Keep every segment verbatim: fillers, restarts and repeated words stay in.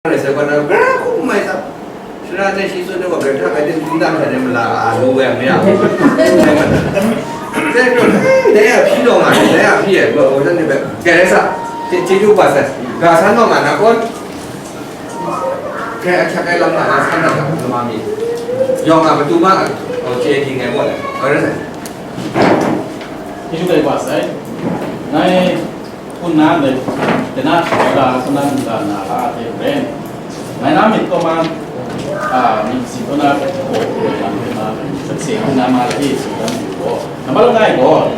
Rai sai, gara hkum mai sa, shara ne shi tsun ai wa, gara hta kai ting, ting dang hta ne mala a lu wai a, maya. Dai hpyi nga, dai a hpyi ai, wa, wa, ne bai, kai rai sa, chyeju wa sai, ga san naw nga na kaw, kai a hkyak ai lam nga na san na ga, ma mi. Yawng a matu ma, o, chye di ngai wa, wa rai sai. Chyeju kai wa sai. Ngai, Hpun na ndai, dai na hkra hkun na mungga na la a hte maren, ngai na myit kaw ma, a, myit si kaw na hpe hpaw hpaw na hpe ma, sakse hkun na ma la e, tsun dan yu gaw, nambat langai gaw,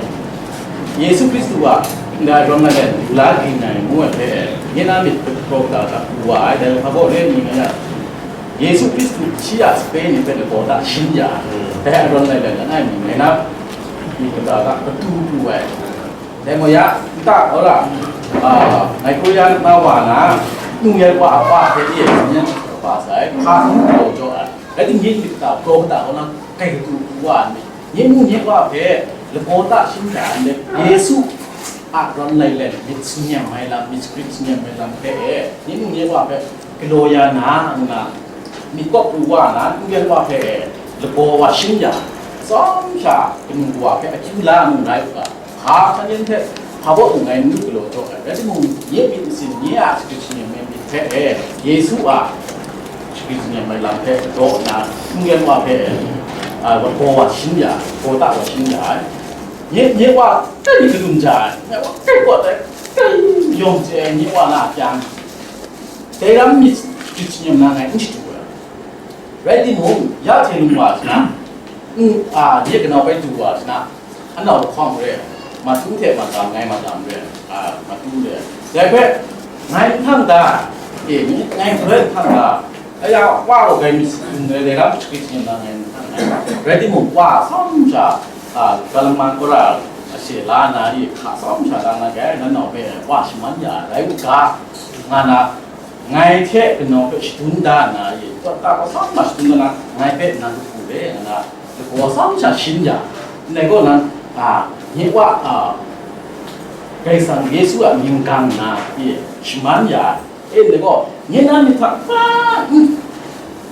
Yesu Hkristu a ndai rawng ai len lu la ging ai ngu ai hpe, nye na myit hpe hpraw da da pru wa ai, dai hpa gaw re n ning a ya, Yesu Hkristu shi a sape ni hpe lagaw da shin ya, dai a rawng ai len langai mi ngai na myit hpe da da patu pru ai. Dai maw ya, nta, hkau la, a, ngai Korea na wa na, nu yan wa a pa hpe e, yan wa sai, hpa hkung hkau jaw ai. Rai timung, myit hta, grau hta, hkau na, kai katu wa ai, nye nu nye wa hpe, lagaw ta shin hta ai, Yesu a rawng ai len, myit singnyam ai lam, myit sakrit singnyam ai lam hpe e, nye nu nye wa hpe, galaw ya na, nna, myit kawp pru wa na, nu yan wa hpe e, lagaw wa shin ya, tsawm sha, kanu wa hpe akyu la nu rai u ga. Hpa hkan yen hte, hpa baw mung ngai n lu galaw jaw ai, rai timung, nye myit masin, nye a shagrit shanyin ai myit hpe e, Yesu a shagrit shanyin ai lam hpe daw nna, hpung yan wa hpe, a, wa gaw wa shin ya, gaw ta wa shin ya ai. Nye, nye wa kai mi kadum ja ai, nye wa kai pawt ai, kai yawng chye ai, nye wa na a pyang. Dai lam myit shagrit shanyin na ngai n shadu ai. Rai timung, ya hte lung wa sa na, n, a, nye kanau bai du wa sa na, anau lahkawng re, matu hte matam ngai matam re, a, matu re. Dai hpe, ngai n hkang da, e, ngai hpe n hkang da, aya, wa gaw gai mi sa n rai, dai lam shagrit shanyin na ngai n hkang da. Rai timung, wa tsawm sha, a, Galman Kora a she la na i hka tsawm sha la na gai, nan nau hpe wa shaman ya rai u ga, nga na, ngai hte kanaw hpe shadun da nna, ye, ta, ta, kau hkam ma shadun da na, ngai hpe nang kahpu re, nga na, lagaw tsawm sha shin ya, ndai gaw nan, a, nye wa, a, Karai Kasang Yesu a mying gang nna, ye, shaman ya, e, ndai gaw, nye na myit hta, a, n,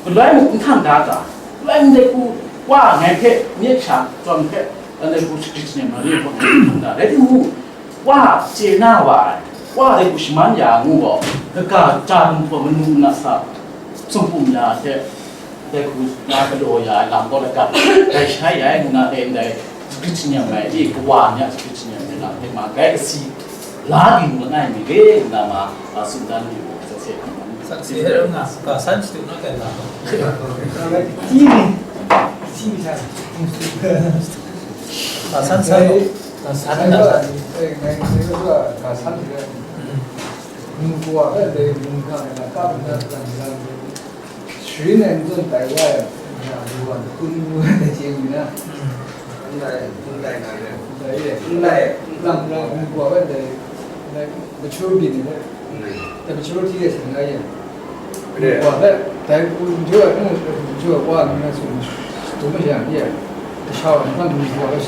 galoi muk n hkang da ta, galoi ndai hku wa ngai hpe, nye sha, chyawm hpe, ndai hku shagrit shanyin na re, hkang da, rai timung, Wa chye na wa ai, wa dai hku shaman ya ngu gaw, kaga ja gumhpraw manu nna sa, sumpu mara hte, dai hku na galaw ya ai lam gaw lagam, dai shai ya ai ngu na, dai ndai, shagrit shanyin ai, i kawa ni a shagrit shanyin ai lam hte ma, grai kasi, la ging langai mi re nna ma, a, tsun dan yu, sakse hkam ai. Sakse hkam nga, ka san shadu na kai la. Ka san san. Ka san, ka san. Ngai, ngai, ngai, ngai, ka san de. Nungkwa hpe dai mungga na kap na kan na, Sri Nanjun tai wa ya, ya, lu wan, kun lu wan de jeng na. Ndai, ndai na de. Ndai ye. Ndai. Lang, lang, nungkwa hpe dai, dai, mature byin de. Dai mature ti de seng na ye. Wa hpe, dai hku n jaw ai, n jaw ai wa nna tsun, dum ai yang e, kasha wa ni hpang ni wa hpe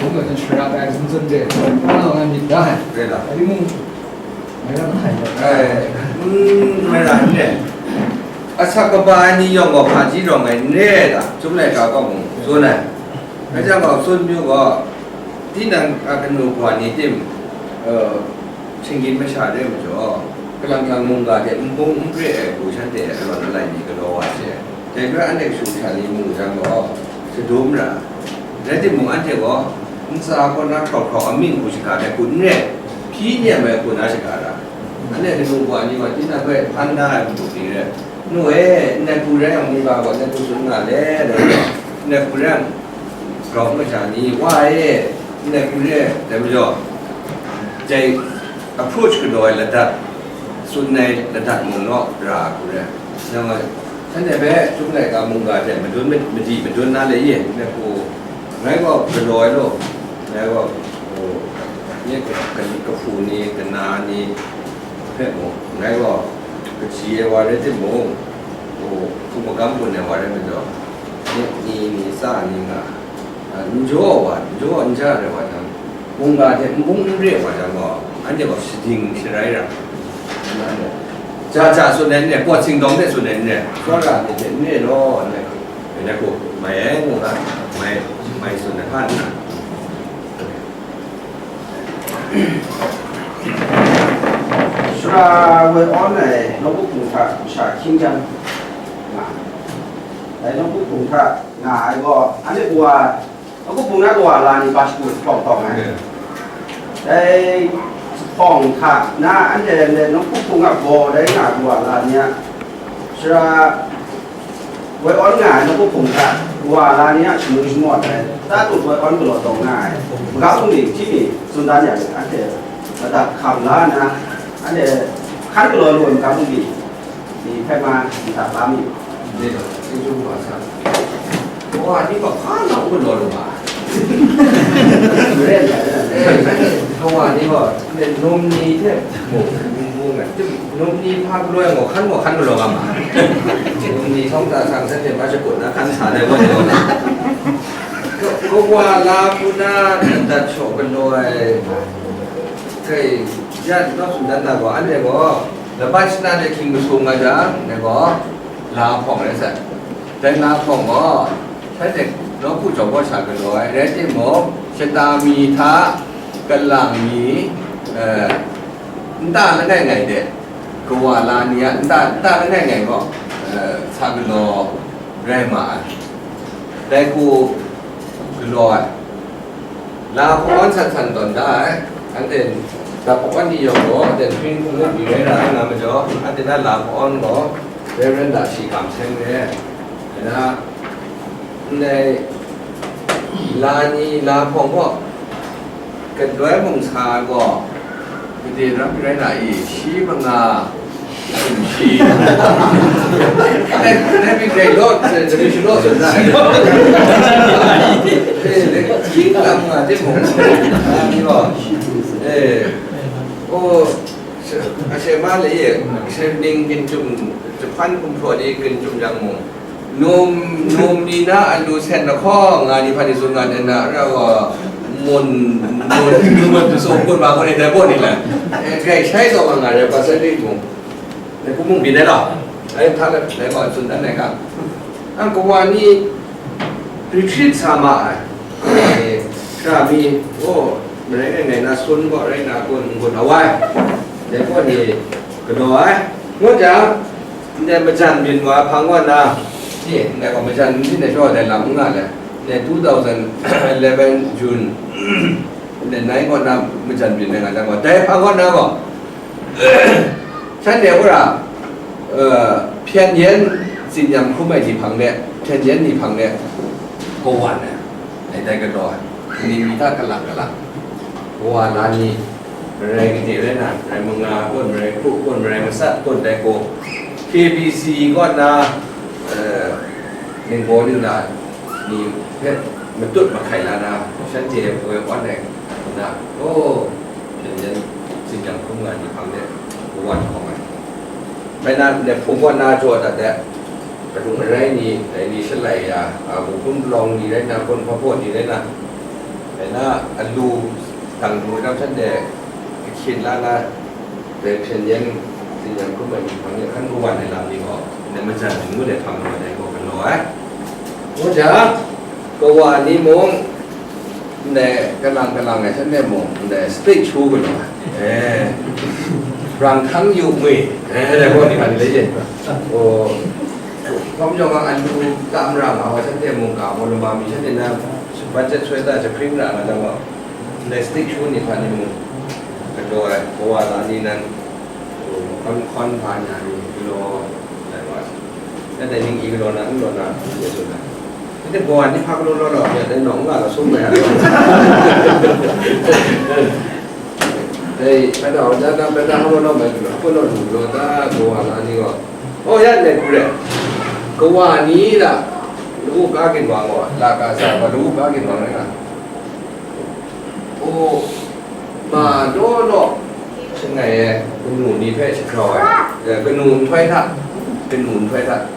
dum ai hte shara ai zun zun de, na wa ngan myit da ai. Rai la. Dai mung, mai ram htai ai. Ai, mm, mai ram ne. Asak kaba ai ni yawng gaw hpaji rawng ai n re ai ta? Chyum laika kaw mung tsun ai. Rai jang gaw, tsun yu gaw, tinang a kanu hpawa ni tim, eh, shinggyim masha re majaw, kalang lang mungga hte nbung n pre ai hku shanhte a lawn alai mi galaw wa se. Dai hpe anhte kashu kasha ni mu jang gaw, shadum ra. Rai timung, anhte gaw ntsa kaw na hkau hkau amying hku shaga ai hku n re, hpyi nem ai hku na shaga ra. Anhte kanu hpawa ni gaw tinang hpe hpan da ai hku ting re, nu e, ndai hku rai yang, mungga gaw ndai hku tsun nga le, dai gaw, ndai hku rai yang, grau masha ni, wa e, ndai hku re, dai majaw, dai approach galaw ai ladat, tsun ai ladat mung naw ra hku re. Nang gaw, shanhte hpe Chyum laika mungga hte madun, madi madun na le ye, ndai hku, ngai gaw galaw ai law, ngai gaw, o, nye ka, ka, kahpu ni, kana ni hpe mung, ngai gaw kaji ai wa rai timung, o, hku magam gun ai wa rai majaw, nye ni ni, tsa ni nga, a, n jaw wa, n jaw n ja rai wa jang, mungga hte nbung n re wa jang gaw, anhte gaw shading sharai ra, Cha cha tsun ai n re, Pawt Singdawng de tsun ai n re, Tsawra ni hte n re law, n re, n re ku, mai ai ngu ga, mai, mai tsun ai hpa n na. Sara woi awn ai nawku hpung hta masha hkying chyam nga ai. Dai nawku hpung hta nga ai gaw, anhte wa, nawku hpung na kawa la ni ba shadu hpawng hpawng ai. Dai hpawng hta na, anhte ndai nawku hpung a baw dai nga kawa la ni a, sara woi awn nga ai nawku hpung hta, kawa la ni a shamwi shamawt ai, tatut woi awn galaw taw nga ai, maga bungli hti mi tsun dan yang, anhte madat hkam la nna, anhte hkan galaw lu ai maga bungli ni hpe ma nta la mi. Dai gaw, chyeju wa sa. Kawa ni gaw hpa na u galaw lu ma. Maren ai. Eh, kawa ni gaw, num ni hte mung, mung, mung, num ni hpa galaw ai gaw, hkan gaw hkan galaw nga ma. Num ni htawng ta sang san hte ma shakut na hkan sa dai gaw ni gaw. Ka-, kawa la hku na dat shaw galaw ai. Kai, ya, nawk sumdan na gaw, anhte gaw, Laban shana de hkying masum nga jang, dai gaw, la hpawng rai sai. Dai la hpawng gaw, shanhte nawku jawng gaw sha galaw ai, rai timung, shata mi hta, kalang mi, eh, nta langai ngai de, kawa la ni a nta, nta langai ngai gaw, eh, sa galaw rai ma ai. Dai hku galaw ai. La hpawn san san tawn da ai. Anhte dap hpawn ni yawng gaw, anhte Hpring hpung mung pyi rai ra ai nga majaw, anhte na la hpawn gaw, Reverend Dashi Kam Seng re ai. Dai na, ndai la ni la hpawng gaw, galoi mung sa ai gaw, gade ram rai na i, shi manga, shi. Dai, dai mi dai law, dai mi shi law, dai. Eh, dai, shi lam nga de mung. Ah, ni gaw. Eh. Oh, ashe ma le ye, ashe ning ginchum, Japan kumhpraw ni ginchum yang mung. Num, num ni na alu sen lahkawng nga ni hpa ni tsun nga de na, ra wa mun, mun, mun, mun, so kun ma kun ni dai bawt ni la. Eh, grai shai taw nga nga re, pasal ni mung. Dai hku mung byin ai law. Ai, hta let, dai gaw tsun dan ai ga. Ang kawa ni retreat sa ma ai. Kawa ni, sha mi, oh, marai ngai ngai na sun gaw rai na kun, n-gun awai. Dai gaw ni galaw ai. Ngu jang, ndai majan byin wa hpang wa na, ni, ndai gaw majan byin ai shaw dai lam n nga le. Ndai two thousand eleven June, ndai nai gaw na majan byin ai nga jang gaw, dai hpang wa na gaw, shanhte wora, eh, hpyen yen tsin-yam hkrum ai ni hpang de, hpyen yen ni hpang de, kawan ai, dai, dai galaw ai, ning mi hta kalang kalang, kawa la ni, marai gade rai na, marai manga kun, marai hku kun, marai masat kun, dai gaw, K B C kaw na, eh, ningbaw ningla ni hpe matut mahkai la na, shanhte woi awn ai na, oh, Hpyen yen tsin-yam hkrum nga ni hpang de, kawan hkawm ai. Bai na, ndai hpung gaw na jaw dat de, kadung arai ni, dai ni shalai ya, a, Wuhpun palawng ni rai na, Hpawt ni rai na, bai na, alu, dang lu lam shanhte, ahkyen la na, dai hpyen yen, tsin-yam hkrum ai ni hpang de, hkan kawan ai lam ni gaw, ndai majan ni ngut ai hpang gaw, dai gaw galaw ai. Ngu jang, kawa ni mung, ndai kalang kalang ai hten e mung, ndai stage show galaw ai. Eh, rang hkang yu ngwi, eh, dai gaw ni hkan ni le yin. Oh, hkawm yawng a alu tam ra nga wa hten e mung, ga gaw lama mi hten e na, budget soi da, jahpring ra nga jang gaw, ndai stage show ni hpa ni mung, galaw ai, kawa la ni nan, oh, hkawn hkawn hpa ni a ni galaw ai wa. Nanhte ning i galaw na, n galaw na, n galaw na. Nanhte baw ni hpa galaw law law, ya dai nawng nga law sum ai. Dai, ada orang jana benda haba law mai galaw, haba law lu galaw ta, baw na ni gaw. Oh, ya dai hku re. Kawa ni la, lu ka ginwang gaw, la ka sa, ba lu ka ginwang rai nga. Oh, ma law law, shangai e, kanu ni hpe shagrau ai, eh, kanu nhtoi hta, kanu nhtoi hta.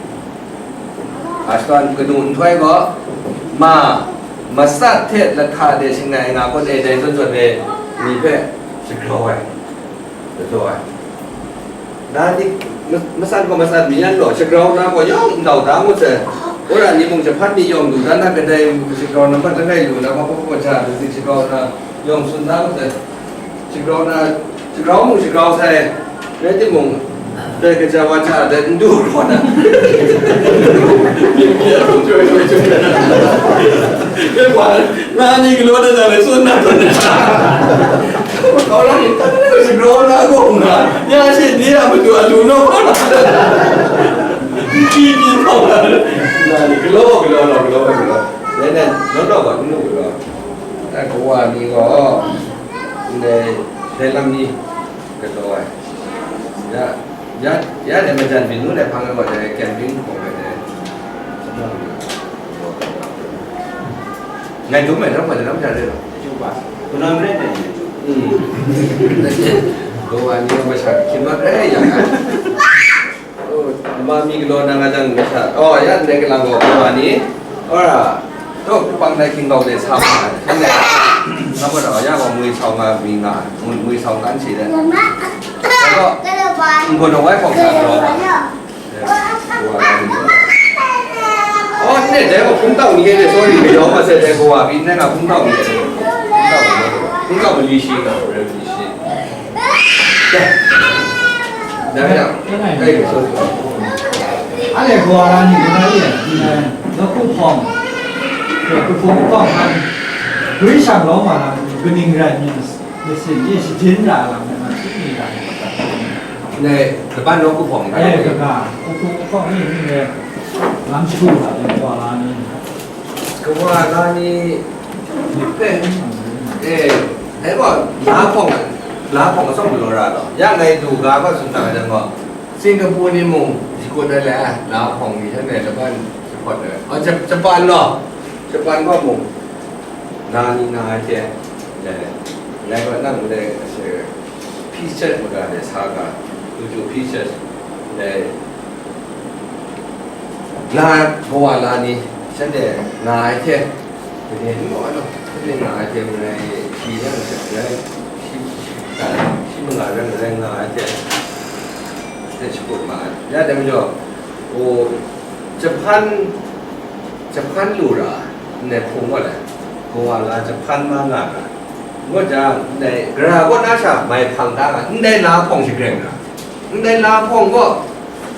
Ashkan kanu nhtoi gaw, ma, matsat hte lahka de shangai nga kun e dai zawn zawn e, ni hpe shagrau ai, ladaw ai. Na ni, Masan gaw masan mi yan gaw, shagrau na gaw yawng ndau da ngut sai. Wora ni mung jahpan ni yawng lu dan na, kadai shagrau na mat langai lu na, hpa hpa hpa ja lu di shagrau na yawng tsun da ngut sai. Shagrau na, shagrau mung shagrau sai, rai timung, dai kaja wa ja dai n du raw na. Dai wa, na ni galaw da da lai tsun na tsun na. Kau lang, shagrau na gaw nga, ya shi ni a matu a lu naw gaw na. Ki ki naw na. Na ni galaw, galaw, galaw, galaw, galaw. Dai na, naw naw gaw, n lu galaw. Dai kawa ni gaw, ndai, dai lam ni galaw ai. Ya, ya, ya dai majan byin nu dai hpang e gaw dai camping hpawng ai dai. Ngai dum ai, dam ai, dam ai, dam ai. Kawa ni masha hkyen mat rai yang ai. Oh, ma mi galaw na nga jang masha. Oh, ya ndai kalang gaw kawa ni. Ora, to kupang dai hkying gau de sa ma ai. Shangle, nga gaw ya gaw mui sau nga mi nga ai. Mui, mui sau nga n shi de. Gaw, n gaw na wai hpawng sa galaw. Oh, ne, dai gaw hpung tau ni de, sorry, gayawng ma se dai gaw wa, pyi nna nga hpung tau ni de. Hpung tau ni de. Hpung tau mali shi nga, rai mali shi. Dai, dai, dai, sorry. Anhte kawa la ni, kawa la ni, nawku hpawng, kawa hpawng, kaning rai myit, myit sin, myit shajin ra lam, myit sin ra. Ndai, kaban nawku hpawng ni. Eh, kaga, nawku hpawng ni, ni le, lam shagu la, kawa la ni. Kawa la ni, hpe, eh, dai gaw, la hpawng, la hpawng atsawm galaw ra law. Ya ngai du ga gaw tsun hta jang gaw, Singapore ni mung, shakut ai le, la hpawng ni hte mei laban jahpawt ai. Oh, Jap-, Japan law, Japan gaw mung, la ni nga ai hte, le, ngai gaw nang ndai, Pieces maga de sa ga, tutu pieces, dai, la, kawa la ni, shanhte nga ai hte, made n gaw ai law, shanhte nga ai hte, malai shi yang, malai shi, shi, shi manga yang, malai nga ai hte, hte shakut ma ai. Ya dai majaw, o, jahpan, jahpan lu ra, ndai hpung gaw lai, kawa la jahpan ma nga ra, ngut jang, ndai gara kaw na sha mai hpang da nga, ndai la hpawng shagreng ra, ndai la hpawng gaw,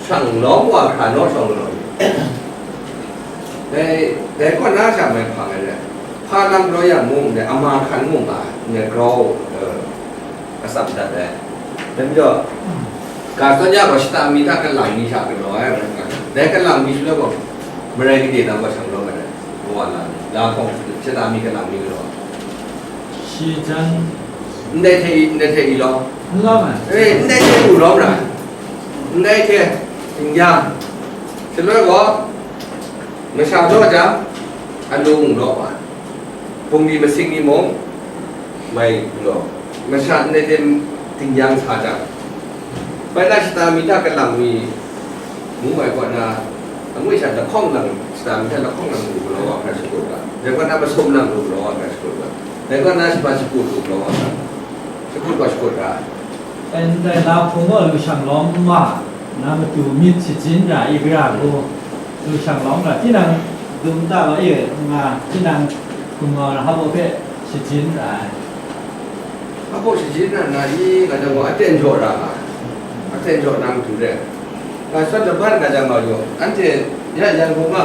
shang lawm wa hkra naw shawng galaw ni, dai, dai kaw na sha mai hpang ai rai, hpa lam galaw yang mung, ndai ama hkan mung nga, ndai grau, eh, atsam dat ai. Dai majaw, ga zawn ya gaw, shata mi hta kalang mi sha galaw ai, rai nga, dai kalang mi shaloi gaw, marai gade na gaw shang lawm ai rai, kawa la ni, la hpawng shata mi kalang mi galaw ai. Shi jan. Ndai hte i, ndai hte i law. N lawm ai. Eh, ndai hte lu lawm ra. Ndai hte, n-, yang. Shaloi gaw, masha jaw jang, alung law ai. Bungli masing ni mung, mai galaw. Masha ndai hte dingyang sa jang, bai na shata mi hta kalang mi ngu ai kaw na, angwi sha lahkawng lang, shata mi hta lahkawng lang lu galaw wa hkra shakut ga, dai kaw na masum lang lu galaw wa hkra shakut ga, dai kaw na shaba shakut lu galaw wa hkra shakut ga, shakut ga. Ndai la hpung gaw lu shang lawm ma, na matu myit shajin ra i gara gaw, lu shang lawm ga, tinang dum ta ga e nga, tinang kumau na hpa hpe shajin ra ai. Hpa hpe shajin ra na i, nga jang gaw, aten jaw ra nga, aten jaw na matu re. Nga shawt laban nga jang gaw, anhte ya Yangon a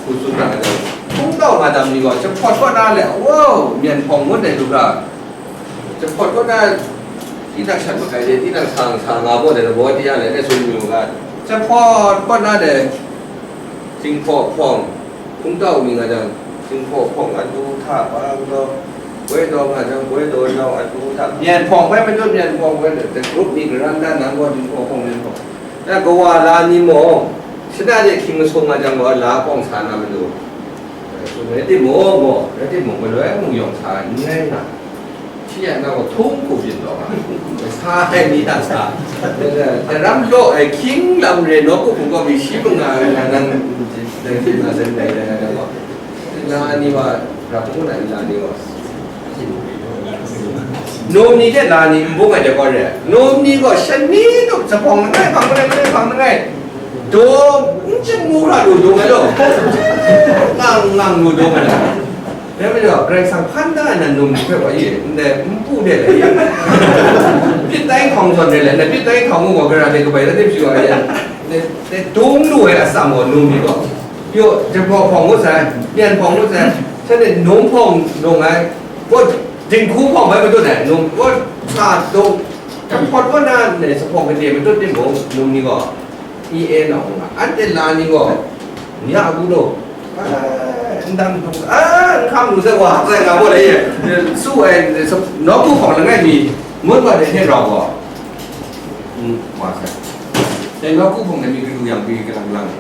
hku tsun ra nga jang, hpung tau nga dam ni gaw, jahpawt kaw na le, wow, myen hpawng ngut ai lu ga, jahpawt kaw na, tinang shat makai de, tinang sa, sa nga baw de, labaw de ya le, ne tsun mayu ga, jahpawt kaw na de, Jinghpaw hpawng, hpung tau mi nga jang, Jinghpaw hpawng adu hta, pa gaw, woi daw nga jang, woi daw nau adu hta, myen hpawng bai majaw, myen hpawng bai, the group ni garan dan nang gaw, Jinghpaw hpawng, myen hpawng. Ya kawa la ni mung, shana de hkying masum nga jang gaw, la hpawng sa na matu. Rai timung gaw, rai timung, galoi mung yawng sa n rai nga. Shi a nang gaw htung hku byin taw nga, sa ai ni a sa, daram law ai hkying lam re nawku hpung gaw mi shi manga ai nga nang, dai hpyi na sai ndai dai ai gaw, na ni wa, ra hpung na ni la ni gaw, Num ni hte la ni n bung ai dai gaw re. Num ni gaw shani tup, jahpawng langai, hpang langai, langai, hpang langai, daw n chyamu hkra lu dung ai law, ngang ngang lu dung ai law. Dai majaw, Karai Kasang hpan da ai na num ni hpe wa ye, ndai npu de le ye, pyi tai hkawng zawn de le, ndai pyi tai hkawng gaw gara de kabai da de pyi wa ye, ndai, ndai dung lu ai atsam gaw num ni gaw, yo, jahpawng hpawng ngut sai, myen hpawng ngut sai, shanhte num hpawng nung ai, gaw, dinghku hpawng bai matut ai, num gaw, sa dung, jahpawt gaw na, ndai jahpawng gade matut timung, num ni gaw, E A nawng nga, anhte la ni gaw, ya gu law, ai, n dang dung, a, n hkam lu sai wa, sai nga gaw lai ye, su ai, nawku hpawng langai mi, ngut wa de hte rau gaw, n, wa sai. Dai nawku hpawng langai mi galu yang pyi kalang kalang,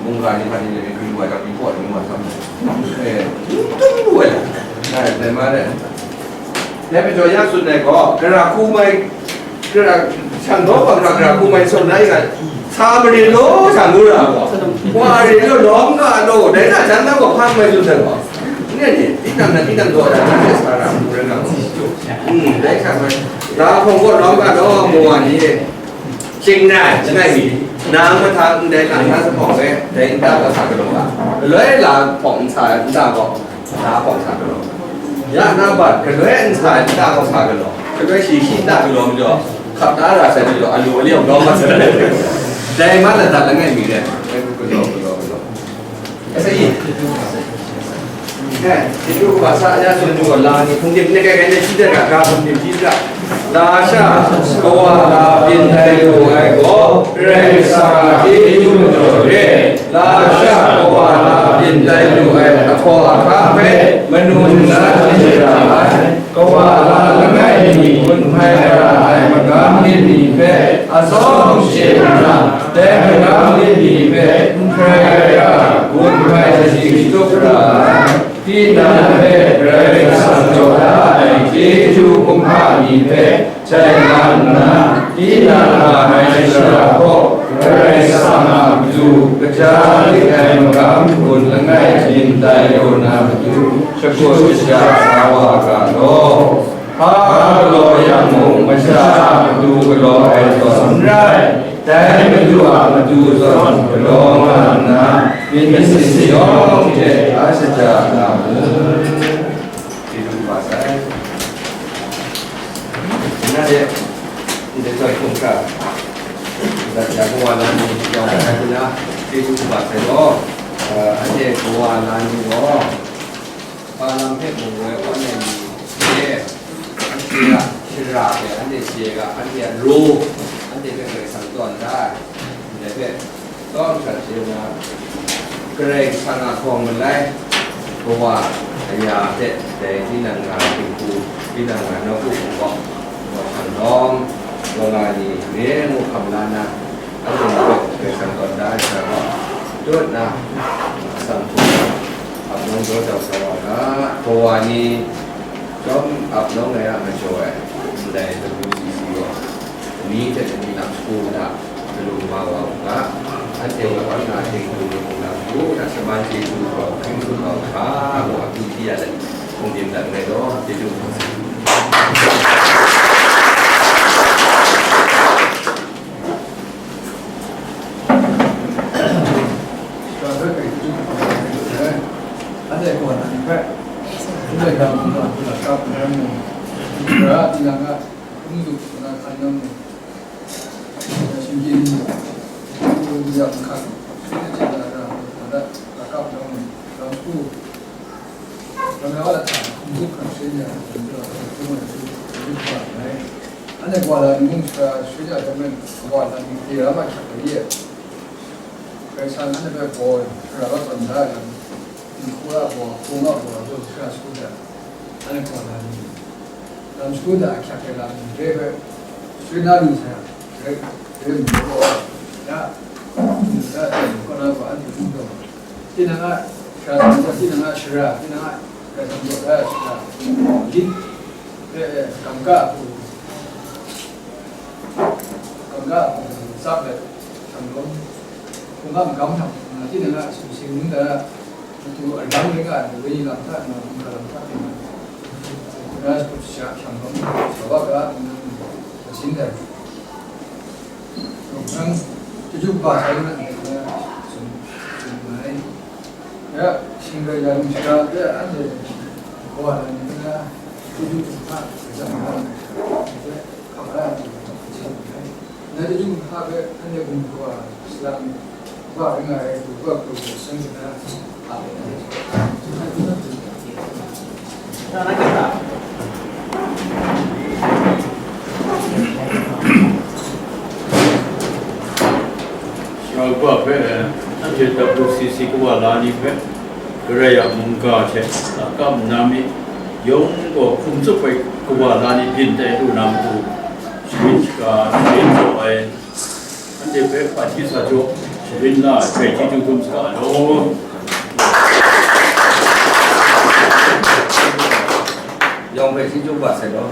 mungga ni hpa ni langai mi galu wa jang pyi paw ni wa sam, eh, n tung lu ai la, ai, dai ma dai. Dai majaw ya tsun ai gaw, gara hku mai, gara, shan daw hpa gara, gara hku mai sawn na i ga, sa mare law, sa ngu ra gaw, wa re law, lawm ga law, dai na jan na gaw hpa mai tsun ai gaw, ne ni, tinang na, tinang daw da, na sa ra, ngu ra na gaw, hmm, dai sa mai, ga hpawng gaw lawm ga law, mu wa ni, Shing rai, langai mi, nang mahtang ndai lam na jahpawng e, dai nta gaw sa galaw ga, galoi la hpawng nsa nta gaw, sa hpawng sa galaw ga. Ya na bat, galoi nsa nta gaw sa galaw, galoi shi shi nta galaw majaw, hkap da ra sai majaw, alu aliang dawng mat sai. Dai ma ladat langai mi rai, galaw, galaw, galaw. Asa i. Eh, Hindu hkasa ya sumtu wa la ni hpung dim ni kai kai ni shi de ga, ga hpung dim shi de ga. Lasha, kawa la byin tai lu ai gaw, Karai Kasang a chyeju majaw re. Lasha, kawa la byin tai lu ai ahkaw ahkang hpe, manu nna chye ra ai. Kawa la langai mi gun hpai ra ai magam myit ni hpe atsawm chye nna, dai magam myit ni hpe n hprai ai a gun hpai shaji shatup ra ai. Tinang hpe Karai Kasang jaw da ai chyeju kumhpa ni hpe jai nga nna, tinang nga ai shara gaw Karai Kasang a matu kaja lit ai magam gun langai byin tai lu na matu, shakut shaja sa wa ga law. Hpa galaw yang mung, masha a matu galaw ai zawn n rai, dai Madu a matu zawn galaw nga nna, myit masin mayawng hte a shaja nga mu. Chyeju kaba sai. Nanhte, ndai chyoi hkum hkra, dat ya kawa la ni yawng ai hku na, chyeju kaba sai gaw, eh, anhte kawa la ni gaw, Hpa lam hpe mung woi awn ai ni hte, anhte a shara hpe, anhte chye ga, anhte a ru, anhte hpe Karai Kasang tawn da ai. Ndai hpe, tawng hkrat chye na, Karai Kasang a hkawng malai, kawa aya hte, dai tinang nga htingku, tinang nga nawku hpung gaw, gaw hkang lawm, gaw nga ni, re ngu hkam la na, anhte ni gaw Karai Kasang tawn da ai sha gaw, tut na, atsam hku, ap nawng jaw jau sa wa ga, kawa ni, Chyawm ap nawng ai a majaw ai, ndai W C C gaw, ni hte ni lam shagu hta, kalung wa wa u ga, anhte wa wan nga hte kalung wa lam shagu hta, shaman chyeju gaw, hkring tsun wa u hka, wa hpyi hpyi ya let, hpung dim dat nngai law, chyeju. Anhte kaw na ni hpe, ndai gaw hkungga hkungga kap nna mu, gara tinang a hkungga hkungga hkan nna mu, shinggyim hkungga hkungga hkan nna mu, kap nna mu, lam shagu, lam ya wa la hta, hkungga hkungga shin ya, hkungga hkungga shin ya, anhte kawa la ni mung sara shin ya hte mung, kawa la ni hte ra ma hkyak ai. Karai Kasang anhte hpe baw ai, shara kau tawn da ai lam, dinghku a baw, hpung a baw, du hkra shagu hta, anhte hkaw na ni, lam shagu hta ahkyak ai lam ni re hpe, sharin na lu sai, re, re mu gaw, ya, ya, ya, kaw na gaw, anhte hpung gaw, tinang a shara gaw, tinang a shara, tinang a Karai Kasang jaw da ai shara, lit, re, e, gamga hku, gamga hku, tsap let, shanglawm, hkungga magam hta, tinang a sumsing ningga, Matu a rang rai nga ai, wenyi lam hta nna, hkungga lam hta hte nga ai. Sha hkyang hkawm, sha wa ga, nang, nang, nang, nang, chyeju kaba sai na, na, na, tsun, tsun ai. Ya, shing rai ya, nung shara, ya, anhte, kawa na, ni na, chyeju hta, ya, na, na, na, na, na, chyeju hta, ya, anhte, kum kawa, salang, wa, ring ai, wa, wa, wa, seng na, a, Sara kaba hpe, anhte W C C kawa la ni hpe, Karai a mungga hte, lakam nna mi, yawng gaw hkum tsup ai kawa la ni byin tai lu na matu, sharin shaga, sharin tsaw ai, anhte hpe hpaji sa jaw, sharin la ai hpe chyeju dum saga law. Yawng hpe chyeju kaba sai law.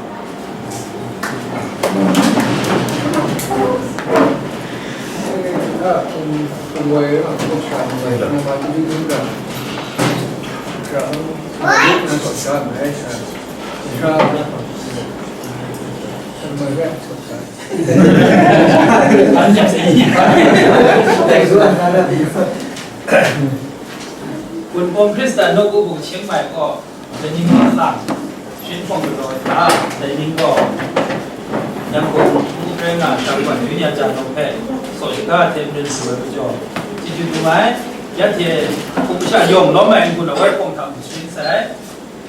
Gunpawng Hkristan nawku hpung Chiang Mai gaw, Taining kaw lang, Shin hpawng galaw ai hta, Taining gaw, Yangon, Ukraine na, Shangwan, Yunya Jano hpe, saw shaga hte maren su ai majaw, chyeju dum ai, ya hte, hpung masha yawng lawm ai n-gun awai hpawng hta mung sharin sai,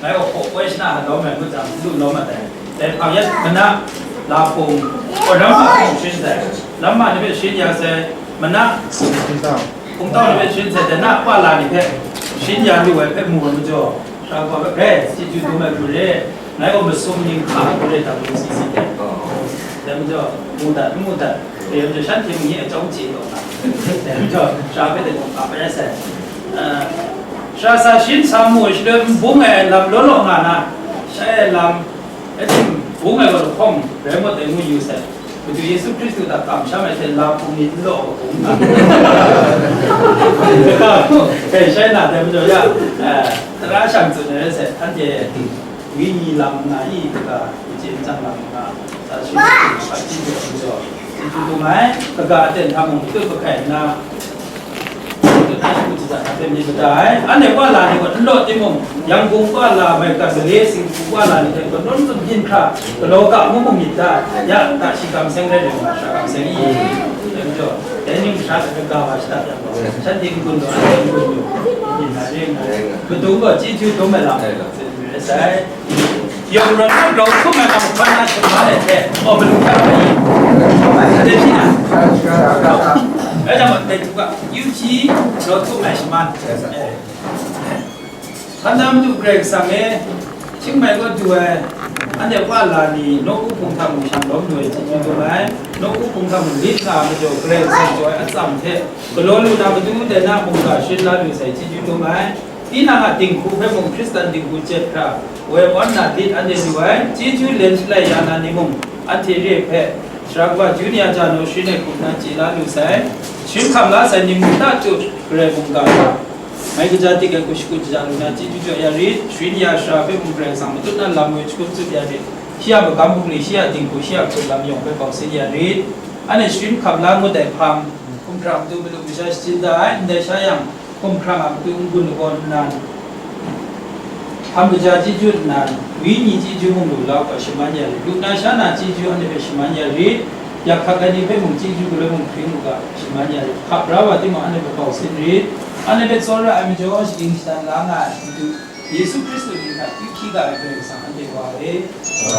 ngai gaw hpaw poi shana hta lawm ai ngut jang, lu lawm ai dai. Dai hpang ya, mana, la hpung, gaw, ram ma hpung sharin sai, ram ma ni hpe sharin ya sai, mana, hpung tau ni hpe sharin sai, dai na, pa la ni hpe sharin ya lu ai hpe mu ai majaw, Sara kaba hpe grai chyeju dum ai hku re, ngai gaw masum ning hka ai hku re, W C C hte. Dai majaw, mu dat, n mu dat, dai majaw, shanhte mung ye chyawm chye taw nga. Dai majaw, sara hpe dai gaw hpa rai sai. Ah, sara sa shin sa mu ai shaloi, n bung ai lam law law nga na, shai ai lam, Ating bung ai gaw lahkawng rai mawt dai ngu yu sai. Madu Yesu Hkristu hta kamsham ai hte la hpung ni n law ai bung nga. Kai shai na dai majaw ya, eh, tara shang tsun ai rai sai, anhte wenyi lam nga i, kaga, machye machyang lam nga, sa shi, sa shi majaw, chyeju dum ai, kaga aten hta mung, matut mahkai nna, Anhte wa la ni gaw n law timung, Yangon wa la, maigan male, Singpu wa la ni hte, kanawn tsun byin hkra, galaw ga ngu mu myit ta, ya, ta shi kamseng rai rai nga, sara kamseng i, dai majaw, dai ning masha hta kaga wa shada yang gaw, shanhte n-gun gaw, anhte n-gun gaw, byin na re nga, madung gaw chyeju dum ai lam, tsun rai sai. Yawng rawt na grau hkrum ai lam hkwan na shaman ai hte, aw, malu hkra hkra i, hkrum ai hte hpyi na. Rai jang, dai hku ga, yu hpyi, grau hkrum ai shaman. Eh. Hkan na Madu Karai Kasang e, Chiang Mai kaw du ai, anhte wa la ni, nawku hpung hta mung shang lawm lu ai, chyeju dum ai, nawku hpung hta mung lit nga ai majaw, Karai Kasang jaw ai atsam hte, galaw lu na matu dai na mungga sharin la lu sai, chyeju dum ai. Tinang a dinghku hpe mung Hkristan dinghku chye hkra, woi awn na lit anhte lu ai, chyeju len shalai ya na ni mung, anhte re ai hpe, Sara kaba Junia Jano sharin ai hku nna chye la lu sai, sharin hkam la sai ni mung ta tut, Karai mungga hta, mai kaja dik ai hku shakut shaja lu na, chyeju jaw ya rit, sharin ya sara hpe mung Karai Kasang matut na lam woi shakut tut ya rit, shi a magam bungli, shi a dinghku, shi a hput lam yawng hpe bau sin ya rit, anhte sharin hkam la ngut ai hpang, hkumhkrang matu madu masha shachyun da ai, ndai sha yang, hkumhkrang a matu n-gun lagawn nnan, hkam kaja chyeju nnan, wenyi chyeju mung lu la u ga shaman ya rit, lu na sha na chyeju anhte hpe shaman ya rit, yak hkak ai ni hpe mung chyeju galoi mung hpring u ga shaman ya rit, hkap ra wa timung anhte hpe bau sin rit, anhte hpe tsawra ai majaw shagying shadan la nga ai matu, Yesu Hkristu mying hta akyu hpyi ga ai Karai Kasang anhte Wa e.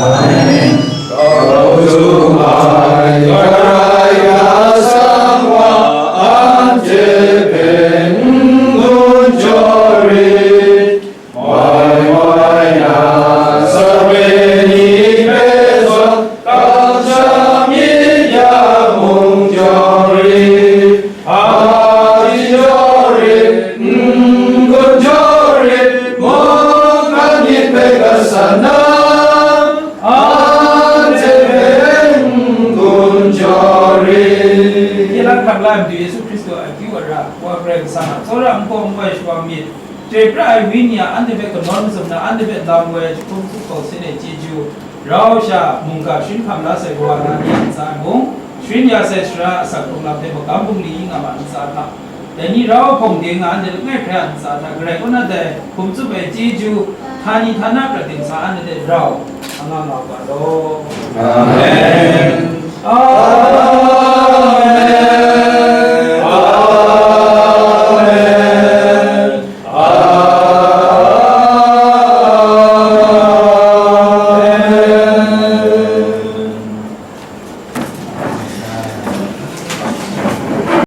Amen. Grau du ai Karai Kasang wa, anhte hpe n-gun jaw rit, moi moi na sape ni hpe zawn, kamsham myit ya mung jaw rit, hpaji jaw rit, n-gun jaw rit, mungkan myit hpe gat san na, anhte hpe n-gun jaw rit. Ye lang hkrak la ai Madu Yesu Hkristu a akyu ara, Wa Karai Kasang a tsawra n-gaw n-goi shawa myit, Chyoi pra ai Wenyi a anhte hpe kanawn mazum na, anhte hpe lam woi ai jahkum tsup kau sin ai chyeju, rau sha mungga sharin hkam la sai kawa na ni a ntsa e mung, sharin ya sai sara asak hkrung lam hte magam bungli nga ma ntsa hta, dai ni rau hpawng ding nga anhte langai hkrai a ntsa hta, Karai kaw na dai hkum tsup ai chyeju, htani htana prat ting sa anhte hte rau anga nga u ga law. Amen. Amen.